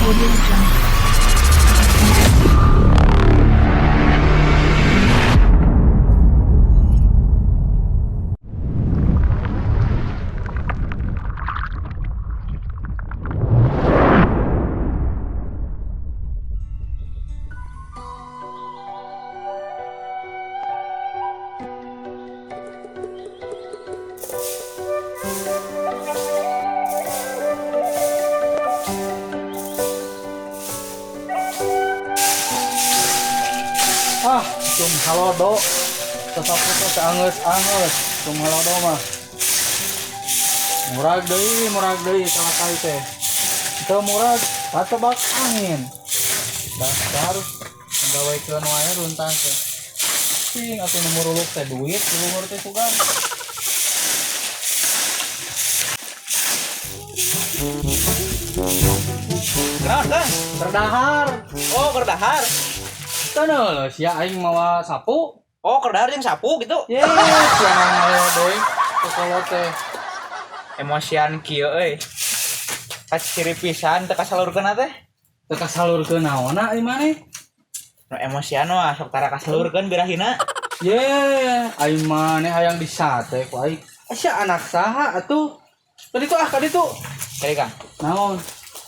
Audio Jungle. Ah, cum halodo. Tetap teh angeus-angeus, cum halodo mah. Murag deui salah kali teh. Teu murag, katebak angin. Dasar gawekeun wae runtah teh. Cing atuh nu muruluk teh duit, luhur teh sugan. Kenapa, Kang? Keur dahar. Oh, keur dahar. Teu leuh sia aing mawa sapu. Oh, keur dahar jeung sapu gitu. Ye, sia ngale deui. Kekolot teh. Emosian kieu euy. Kaciri pisan teu kasalurkeun teh. Teu kasalurkeun naonna ieu maneh? Nu emosian mah sok tara kasalurkeun birahina. Ye, aing maneh hayang disate ku aing. Sia anak saha atuh? Tadi tuh ah kadi tuh. Kali Kang, Naon?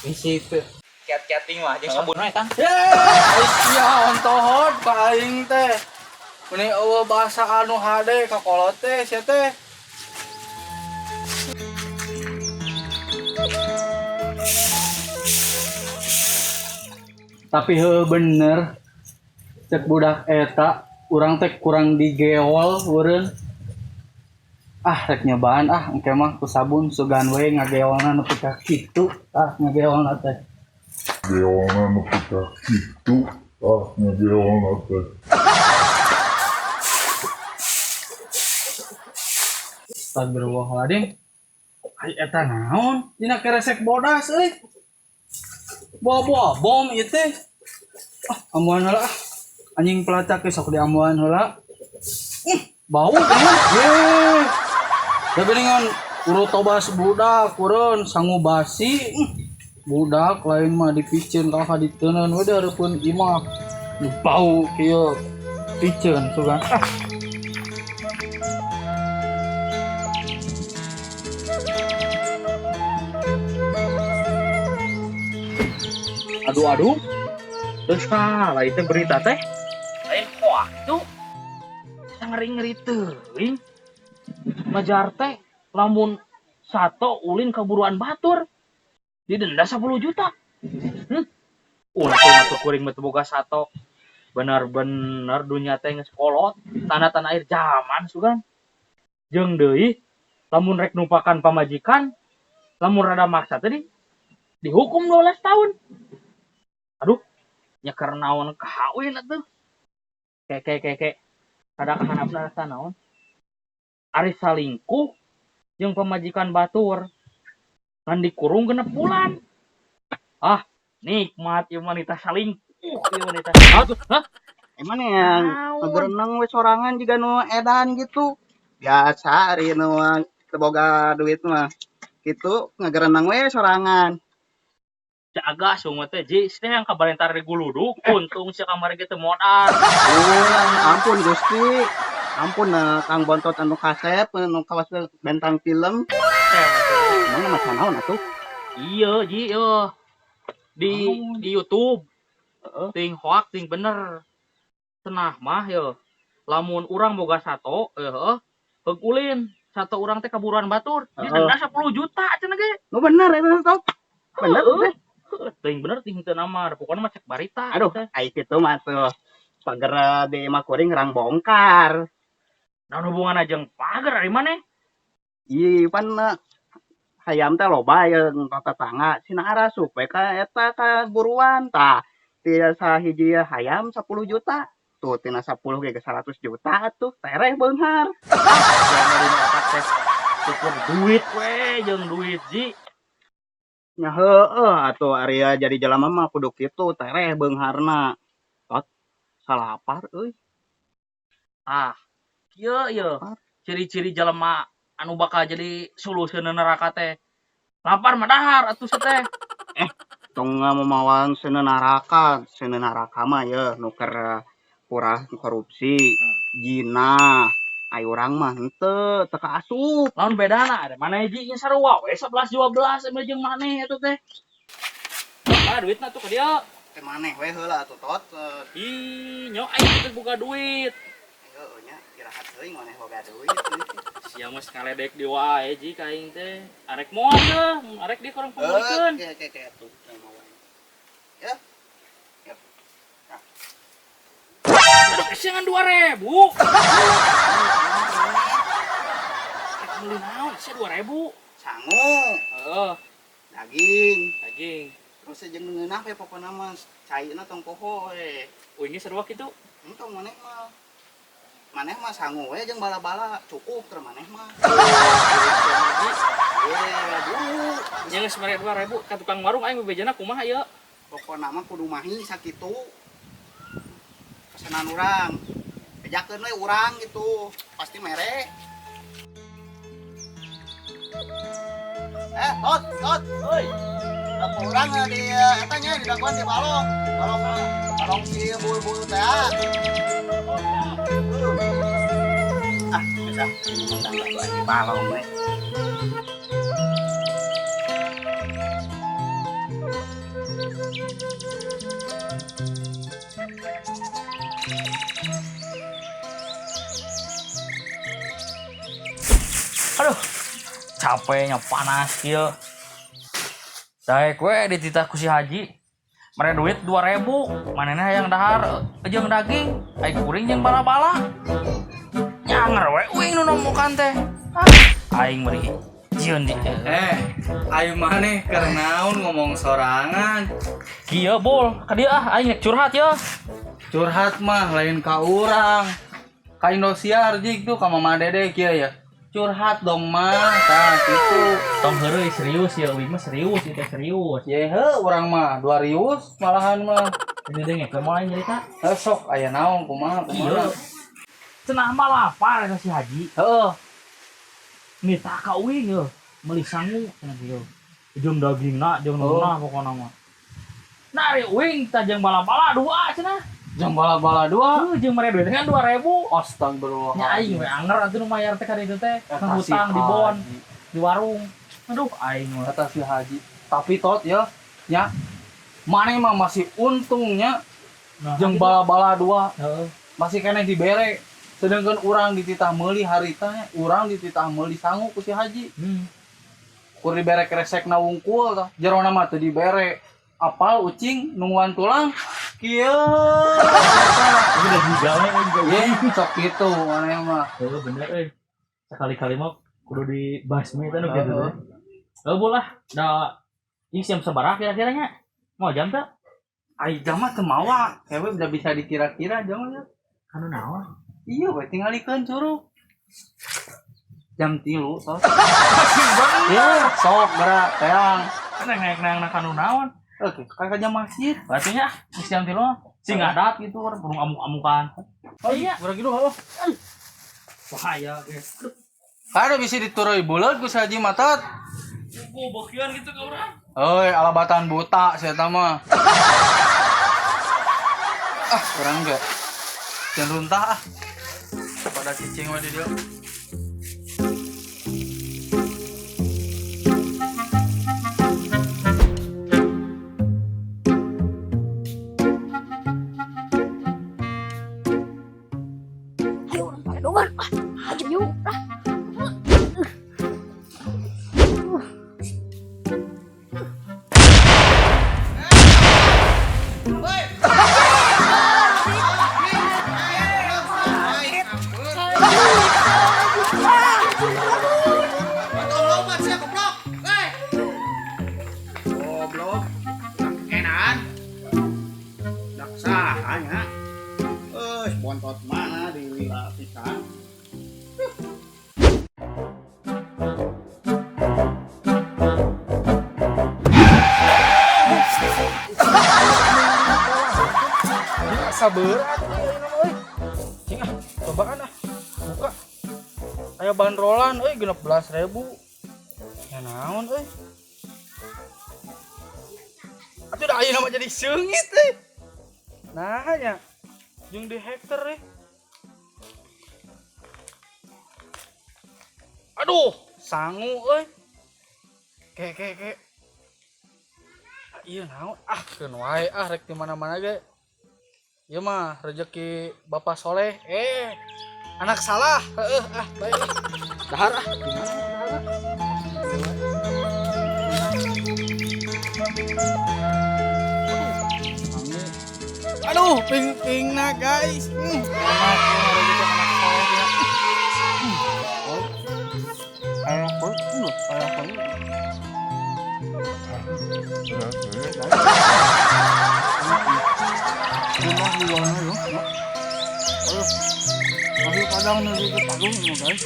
bisi teu kiat-kiating mah jeung sabun we, Kang. Ye, ai sia ontohod ka aing teh. Meni eueuh bahasa anu hade ka kolot teh sia teh. Tapi heuh bener cek budak eta urang teh kurang digeol eureun. Ah rek nyobaan ah engke mah ku sabun sugan we ngageolna nepi ka kitu ah ngageolna teh. Geolna nepi ka kitu ah ngageolna teh. Astagfirullahaladzim. Ai eta naon? Dina keresek bodas euy. Bawa-bawa bom ieu teh. Ah, ambuan heula ah. Anjing pelacak ge sok diambuan heula. Bau geuningan. Ye. Da geuningan urut tobas budak kureun sangu basi. Budak lain mah dipiceun kalah ka diteuneun we da hareupeun imah. Bau kieu piceun sugan. Ah. Aduh aduh. Terus salah itu berita teh. Lain hoak itu. Ngeri-ngeri teuing. Majar teh lamun sato ulin kaburuan batur didenda 10 juta. Untung atuh kuring mah teu boga sato. Bener-bener dunia teh geus kolot, tanda-tanda akhir zaman sugan. Jeung deui lamun rek numpakan pamajikan, lamun rada maksa teh dihukum 12 tahun. Aduh, nya keur naon kawin atuh. Ke ke ke ke. Kada kahanapna rasa naon? Ari salingkuh jeung pamajikan batur. Ngan dikurung 6 bulan. Ah, nikmat ieu wanita salingkuh ieu wanita. Aduh, hah? Emang yang ngegereneng we sorangan jiga nu edan gitu. Biasa ari nu teu boga duit mah. Gitu ngegereneng we sorangan. Jaga sungut teh ji, teh yang kabarentar di guluduk, untung sia kamari ge teu modal. Ampun Gusti. Ampun Kang Bontot anu kasep anu kawas bentang film. Emang maca naon atuh? Iya, ji, iya. Di YouTube. Ting hoak ting bener. Cenah mah ye. Lamun urang boga sato, heeh, heug ulin. Sato urang teh kaburuan batur. Didenda 10 juta cenah ge. Nu bener eta tok. Bener teh. Ting bener ting teu nama, pokona mah cek barita. Aduh, ai kitu mah tuh. Pager di imah kuring rang bongkar. Naon hubunganna jeung pager ari maneh? Ih, pan hayam teh loba ye tetangga sina arasup we ka eta ka buruan tah. Tiasa hiji hayam 10 juta. Tuh tina 10 ge 100 juta atuh tereh beunghar. Jangan dina otak teh syukur duit we jeung duit ji. Nya heueuh atuh ari jadi jelema mah kudu kitu tereh beungharna. Tot salapar euy. Ah, kieu ieu ciri-ciri jelema anu bakal jadi suluseun neraka teh. Lapar mah dahar atuh teh. Tong mamawan seuneu naraka, seuneu naraka mah ye nu keur purah korupsi, zina. Ai urang mah henteu, teu kaasup. Lamun bedana ada mana hiji nya sarua we 11 12 emang jeung maneh eta teh. Ah duitna tuh ka dieu. Teh maneh we heula atuh tot. Ih, nyo aing teh boga duit. Heueuh nya, irahat teuing maneh boga duit. Sia mah ngaledek di wae ji ka aing teh. Arek moal ye, arek dia kurang pamulikeun. Oke oke oke atuh teh mawa. Ya. Ya. Aduh, sia ngan 2000. Rek meuli naon sia 2000? Sangu, Heeh, daging. daging. Terus jeung ngeunah we pokona mah caina tong poho we. Uing ge sarua kitu. Entong maneh mah. Maneh mah sangu we jeung bala-bala cukup keur maneh mah. Ye, buru. Nya geus mere 2000 ka tukang warung aing bebejana kumaha ieu? Pokona mah kudu mahi sakitu. Pesanan urang. Bejakeun we urang gitu, pasti mere. Tot, tot. Oi. Dapur urang di eta nya di daguan di balong. Balong balong si bul-bul teh. Ah, bisa. Di balong we. Aduh, capeknya panas kieu. Daek we dititah ku si Haji. Mere duit 2000, manehna hayang dahar jeung daging, ai kuring jeung bala-bala. Nyanger we uing nu nomokan teh. Ah, aing meuri jieun di Ayo maneh keur naon ngomong sorangan. Kieu bol, ka dieu ah aing rek curhat ye. Curhat mah lain ka urang. Ka Indosiar jig tuh ka Mama Dede kieu ya. Curhat dong mah, tah kitu. Tong heureuy serius ya, uing mah serius ieu teh serius. Ye heuh urang mah 200 malahan mah. Ini denge keur moal aing nyarita. Heuh sok aya naon kumaha kumaha. Iya. Cenah mah lapar eta si Haji. Heeh. Nitah ka uing ye, meuli sangu cenah kieu. Jeung dagingna jeung Oh. naonna pokona mah. Nah, ari uing tah jeung bala-bala dua cenah. Jeung bala-bala dua. Heuh, jeung mere duit kan 2000. Astagfirullah. Nya aing we anger atuh nu mayar teh ka ditu teh, Eta si hutang di bon, Haji. di warung. Aduh, aing mah. Kata si Haji. Tapi tot ya, nya maneh mah masih untungnya Nah, jeung bala-bala dua heeh. masih keneh dibere. Sedangkan urang dititah meuli harita nya, urang dititah meuli sangu ku si Haji. Kur dibere kresekna wungkul tah. Jerona mah teu dibere. Apal ucing nungguan tulang kieu. Ini udah juga we juga. Ye, sok kitu maneh mah. Heeh, bener euy. Sekali-kali mah kudu dibasmi teh nu kitu Heeh. teh. Heuh bolah, da ieu jam sabaraha kira-kiranya? Mau jam teh? Ai jam mah teu mawa, kewe udah bisa dikira-kira jam mah. Kanu naon? Iya we tingalikeun curug. Jam 3 sok. Masih bener. Ya, sok gerak teang. Kan naik-naik kanu naon? Oke, kan ka jam masjid. Berarti nya geus jam 3 mah sing ngadat gitu orang burung amuk-amukan. Oh iya, urang gitu heuh. Bahaya ge. Kada bisa diturui buleut ku si Haji Matat. Buku bokian gitu ka urang. Euy, alabatan buta si eta mah. Ah, urang ge. Jangan runtah ah. Pada cicing we di dieu. Ayo orang paledongan. Ah, hajem yuk. Ah. Goblok. Enan. Dak saha nya. Bontot mana di wilayah pisan. Asa berat euy nama euy. Cing ah, cobaan ah. Buka. Aya bandrolan euy 16.000. Ya naon euy. Atuh da ayeuna mah jadi seungit euy. Nah nya jeung di hacker euy. Aduh, sangu euy. Ke ke ke. Iya naon ah keun wae ah rek di mana-mana ge. Ieu mah rezeki Bapak Soleh. Anak salah. Heeh ah bae ah. Dahar ah di mana dahar? Aduh, ping-pingna guys. Enak rezeki anak soleh ya. Masih padang nih ke palung ini guys.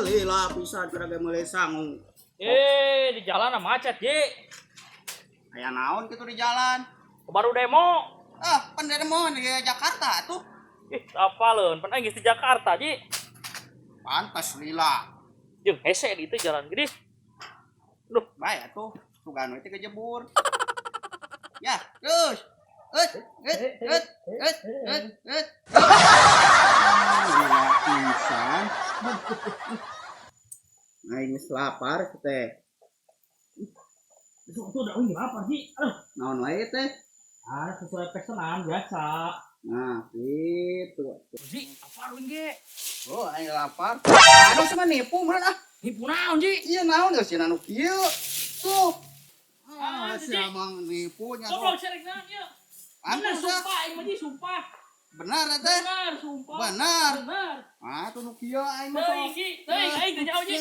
Lila pisan kira ge meuli sangu. Di jalan macet, Ji. Aya naon kitu di jalan? Baru demo. Ah, pan demo di Jakarta tuh. Ih, apaleun, pan aing geus di Jakarta, Ji. Pantas lila. Jeung hese di itu jalan gede. Duh, bae atuh, sugan we teh kejebur. Ya, terus. Et, et, et, et, et, et. Lila pisan. Aing geus lapar teh. Besok tuh udah lapar, Ji. Aduh. Naon wae teh? Ah, sesuai pesanan biasa. Nah, gitu. Ji, apa lu ge? Oh, aing lapar. Aduh, sama nipu meureun ah. Nipu naon, Ji? Iya naon geus cenah nu kieu. Tuh. Ah, si amang nipu nya. Goblok serek naon ieu? Bener, sumpah aing mah Ji, sumpah. Benar teh? Benar, sumpah. Benar. Benar. Ah, tuh nu kieu aing mah. Teuing, Ji. Teuing aing teu jauh, Ji.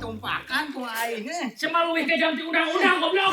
Tumpakan ku aing. Semaluih ke jam undang-undang goblok.